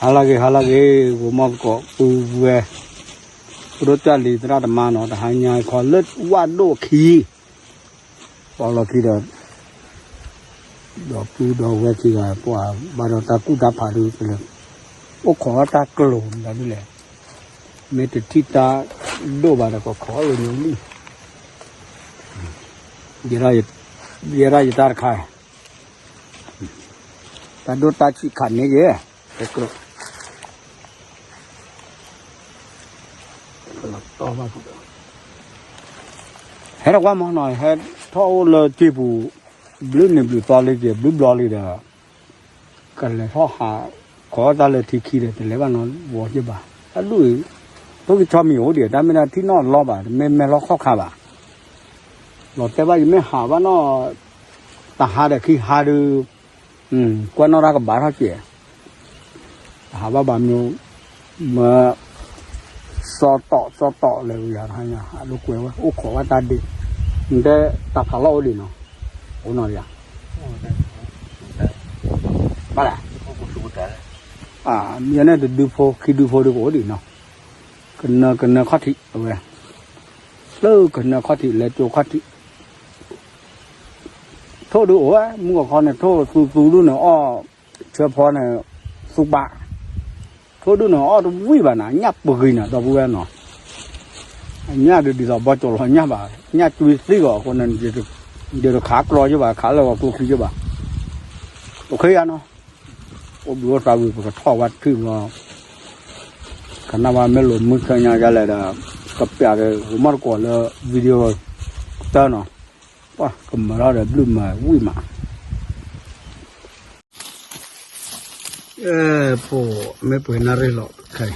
ဟါလၢဂ့ၤ ဟါလၢဂ့ၤ ဂိၤမီၢ်သကိးပုၢ်ဝဲၢ် ပဒိၣ်တၢ်လံၤသရၣ်သမါနီၤ တဟါညါခီလၢဝၣ်ဒိၣ်ခံ ပီလီၤခံဒီး ဒီပုၢ်ဒီဝဲၢ်ခံဂၤ ပှၤဘၣ်ဒီးတၢ်ကူၣ်တၢ်ဖးဒုး ကလဲၤအိၣ်ခိးတၢ်ကျိၤမတၤဒ်လဲၣ်, မ့ၢ်တထံၣ်တၢ်ဒိၣ်ဘၣ်ဒီး ကခိးလိာ်ညိလံ, ယဲဒၣ်ယတၢ်တခါ တၢ်ဒိၣ်တၢ်ဆံးခးန့ၢ်ယဲ, ကကျိၤ ဟဲထီၣ်ကွၢ်မးနီၤ ဟဲထီၣ်အိၣ်လၢစ့ပူၤ ဘျုးနံၤဘျုးသီလံက့ၤ ဘျုးဘျီလံဒီး ကလဲၤထီၣ်ဟး ခိးတၢ်လၢထံခံဒီး တလဲၤဘၣ်နီၤဝီၤက့ၤဘၣ် တၢ်ဒူၣ်အံၤ ထိၣ်ကဆီမံၤအိၣ်ဒံး တၢ်မ့ၢ်ဒၣ်ထံၣ်နီၣ်လီၤဘၣ် တမ့ၢ်မဲာ်လီၤခီၣ်ခါဘၣ် လီၤတဲာ်ဘၣ် ယမ့ၢ်ဟးဘၣ်နီၤ တဟါဒီးခံဟါဒုး ကွၢ်နီၣ်တၢ်ကဘၣ်ထီၣ်က့ၤ တဟးဘၣ်ဘၣ်မနုၤ မၢ စီတီၣ်စီတီၣ်လဲၤဝံၤယၤတဟါညါ ဟးလိာ်ကွဲဝဲ အိၣ်ခိးဝဲတၢ်ဒ့ နတဲတၢ်ဖးလီၢ်အိၣ်ဒံးနီၤ အိၣ်နီၤဒံးဧါ ဘၣ်လဲၣ် မ့ၢ်န့ၣ်တဒုဖိခံဒုဖိဒုကအိၣ်ဒံးနီၤ ကနၢကနၢခီၣ်ထံးအဝဲ လၢကနၢခီၣ်ထံးလဲၤကၠိခီၣ်ထံး ထိၣ်ဒုအိၣ်ဝဲ မုၢ်ဂီၤခီန့ၣ် ထိၣ်သူသူဒုန့ၣ်အီၣ် ဆၢဖီန့ၣ် သူပာ် ထိၣ်ဒုန့ၣ်အီၣ်တဝံၣ်ဘၣ်နၤ ညၣ်ပဂံၤနၤ ဒီပုၢ်ဝဲၢ်နီၤ ညၣ်ဒုးဒ်သိးဘီကၠီၤလီၤညၣ်ဘၣ် ညၣ်ကွံသံဂီၤအဃိန့ၣ် ယတခးကြီယဘၣ် ခးလၢဂီၤကျိချံယဘၣ် တခ့ယါနီၤ အိၣ်ဘှံးအိၣ်သါဝံၤ ပကထီၣ်ဝဲထံၣ်ဘျီ ကနၣ်ဝဲမ့ၢ်လိာ်မုၢ်ဆၢညါယါလဲၣ်ဒီး ကပျးဒီးဂိၤမီၢ်တကိးလၢ video တၢ်နီၤ ပှၤကမၤထီၣ်ဒီးဘျုးမၤဝံၣ်မး ပိာ်မ့ၢ်ပှဲၤနၣ်ရံၣ်လီၤ ခဲ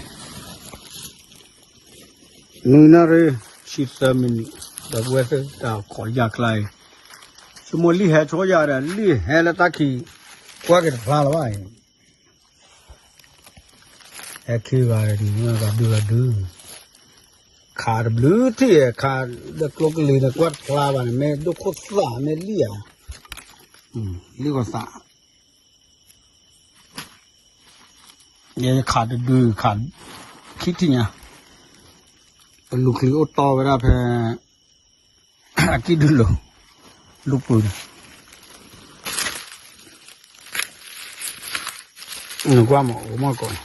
အံၤ နွံနၣ်ရံၣ် ဆံသၢမံးနံး ဒီပုၢ်ဝဲၢ်သ့ၣ်တၢ်ခိးယၢ်ကျါအံၤ ဆိကမိၣ်လံၣ်ဟဲဆိယၤဒီး လံၣ်ဟဲလၢတၢ်ခံး ကွၢ်က့ၤတဖျါလၢၤဘၣ်အံၤ ဟဲခံဂၤဒီး ဂၤဒုဂၤဒု ခးတဘျုးထံၣ် ခးဒီးကျိကလံၤန့ၣ် ကွၢ်တဖျါဘၣ်န့ၣ် မ့ၢ်ဒိၣ်ခိၣ်သၣ်မ့ၢ်လံၣ်ဧါ လံၣ်ကီသး ယခးတဒု ခးခံထံၣ်ညါ ပလူၤချံအိၣ်တီဝဲဒၣ်ဖဲ အကံၣ်ဒုလိၤ လူၤပူၤန့ၣ် နကွၢ်မး အိၣ်မးကီး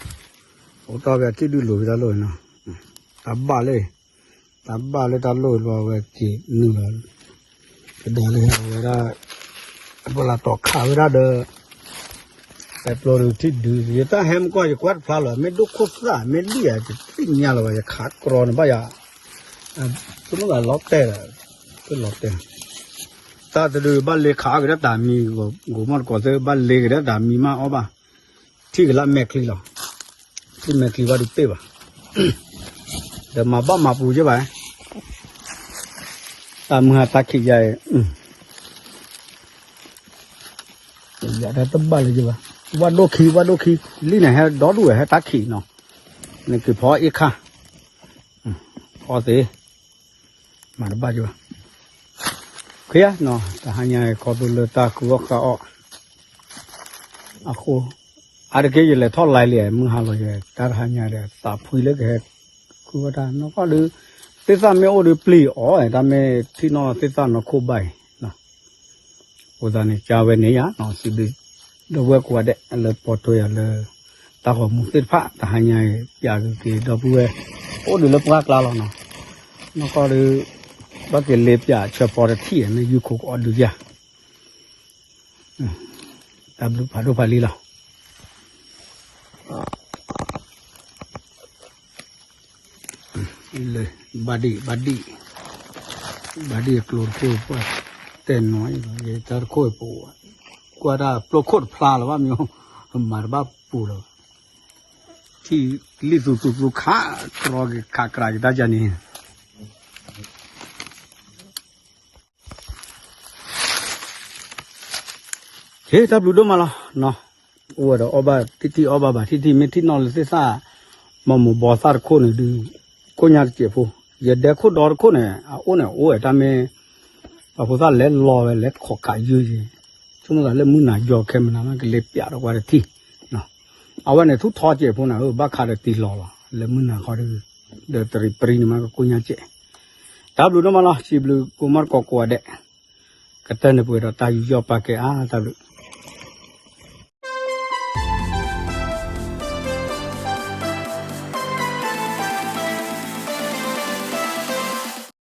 အိၣ်တီဖဲအကံၣ်ဒုလိၤဖဲတၢ်လိၣ်နီၤ တၢ်ဘၣ်လၢ တၢ်ဘၣ်လၢတၢ်လိၣ်လီၤဝဲက့ၤနုာ်လီၤ ကဒါလၢအဝဲဒၣ် ပလၢတီၤခးဝဲဒၣ်ဒီး ပဲပျိဒုးထံၣ်ဒုး ယတၢ်ဟဲမကွၢ် ယကွၢ်တဖျါလီၤ မ့ၢ်ဒိၣ်ခိၣ်သၣ် မ့ၢ်လံၣ်ဧါ ယတသ့ၣ်ညါလီၤဘၣ် ယခးကြီန့ၣ်ဘၣ်ယၤ ဆိကမိၣ်သးလီၤတဲာ်ဒီး တလီၤတဲာ် တၢ်တဒုးဘၣ်လ့ခးအီၣ်က့ၤဒီးတၢ်မံၤ ဂိၤမီၢ်တကိးသ့ၣ် ဘၣ်လ့က့ၤဒီးတၢ်မံၤမးအီၣ်ဘၣ် ထံၣ်က့ၤလၢအမဲာ်ချံလီၤ ထံၣ်မဲာ်ချံဘၣ်ဒုးပ့ၢ်ဘၣ် ဒီးမၤဘၣ်မၤပူၤယဘၣ် တၢ်မုၢ်ဟါတၢ်ခံးယါအံၤ ယၤတၢ်တဘၣ်လၢၤဘၣ် ဝၣ်ဒိၣ်ခံ ဝၣ်ဒိၣ်ခံ လံၣ်န့ၣ်ဟဲဒီဒူၣ်ဝဲ ဟဲတၢ်ခံးနီၤ နက့ၤဖီအ့ၣ်ခါ ဖီသ့ မၤတဘၣ်ကဘၣ် ခ့ယါနီၤ တဟါညါခီဖျိလၢတၢ်ကူအီၣ်ဃာ်အီၣ် အဃိ အါတက့ၢ်ယလဲၤထီၣ်လါလံ မုၢ်ဟါလီၤယဲ တၢ်တဟါညါဒီး သးဖှံလၢကဟဲ ဃုဝဲဒၣ် နီၢ်ကီၢ်ဒုး သ့ၣ်သၣ်မ့ၢ်အိၣ်ဒီးပျံၤအီၤ တၢ်မ့ၢ်ထံၣ်နီၣ်သ့ၣ်သၣ်နီၢ်ခိၣ်ဘၣ်အံၤ အဃိသတးန့ၣ် ကၢ်ဝဲန့ၣ်ယါ စံးဘျုး ဒီပုၢ်ဝဲၢ်ကိးဂၤဒဲး လၢပိာ်ထွဲယၤလၢ တၢ်ဂီၤမူသ့ၣ်တဖၣ် တဟါညါအံၤ ပျးက့ၤက့ၤဒီပုၢ်ဝဲၢ် အိၣ်ဒုးလၢပှၢ်ကျါလီၤနီၤ နီၢ်ကီၢ်ဒုး ဘၣ်က့ၤလ့ပျးဆၢဖီတထံၣ် မ့ၢ်ယုၢ်ခိၣ်ကအီၣ်ဒုးယါ တၢ်ဘျုးဖးဒိၣ်ဖးလံလီၤ ဘၣ်ဒံၣ် ဘၣ်ဒံၣ် ဘၣ်ဒံၣ်အကျိတခိၣ် ပှၢ်တဲနီၤ ယတၢ်တခိၣ်အပူၤ ကွၢ်တၢ်ပျိခိၣ်တဖျါလၢၤဘၣ်မ့ၢ် မၤတဘၣ်ပူၤလၢၤဘၣ် ထံၣ်လံၣ်သူသူသူခးကြီက့ၤခးကြၤက့ၤတၢ်ယါန့ၣ် ဟ့ၣ် တၢ်ဘျုးဒိၣ်မးလီၤနီၤ အိၣ်ဝဲဒီးအီၣ်ဘၣ်ထံၣ်ထံၣ်အီၣ်ဘၣ်ဘၣ်ထံၣ်ထံၣ် မ့ၢ်ထံၣ်နီၣ်လၢသ့ၣ်သၣ် မၤမိၢ်ဘီသၣ်တခိၣ်န့ၣ်ဒုး ခိၣ်ညါတစဲးဖိ ယဒဲခိၣ်ဒီတခိၣ်န့ၣ် အအိၣ်န့ၣ်အိၣ်ဝဲတၢ်မ့ၢ် ပှၤဖိသၣ်လဲၤလီၤဝဲလဲၤခိးခးယုၢ်ယံၤ ဆိကမိၣ်သးလၢမုၢ်နၤယီၤခဲမနၤမး ကလဲၤပျးဒီးကွၢ်တထံၣ်နီၤ အဝဲန့ၣ်ထူၣ်ထီစဲးဖိနၤဧၢ ဘၣ်ခးဒီးတံၢ်လီၤလီၤ လၢမုၢ်နၤခီဒီး ဒီးတရံးပြံန့ၣ်မးကကိၣ်ညါစဲး, တၢ်ဘျုးဒိၣ်မးလီၤ စံးဘျုးကိးမီၢ်တကိးကိးဂၤဒဲး, ကတၢၢ်န့ၣ်ပှဲၤဒီးတၢ်ယူးယီၣ်ပာ်ကဲအါတၢ်ဘျုး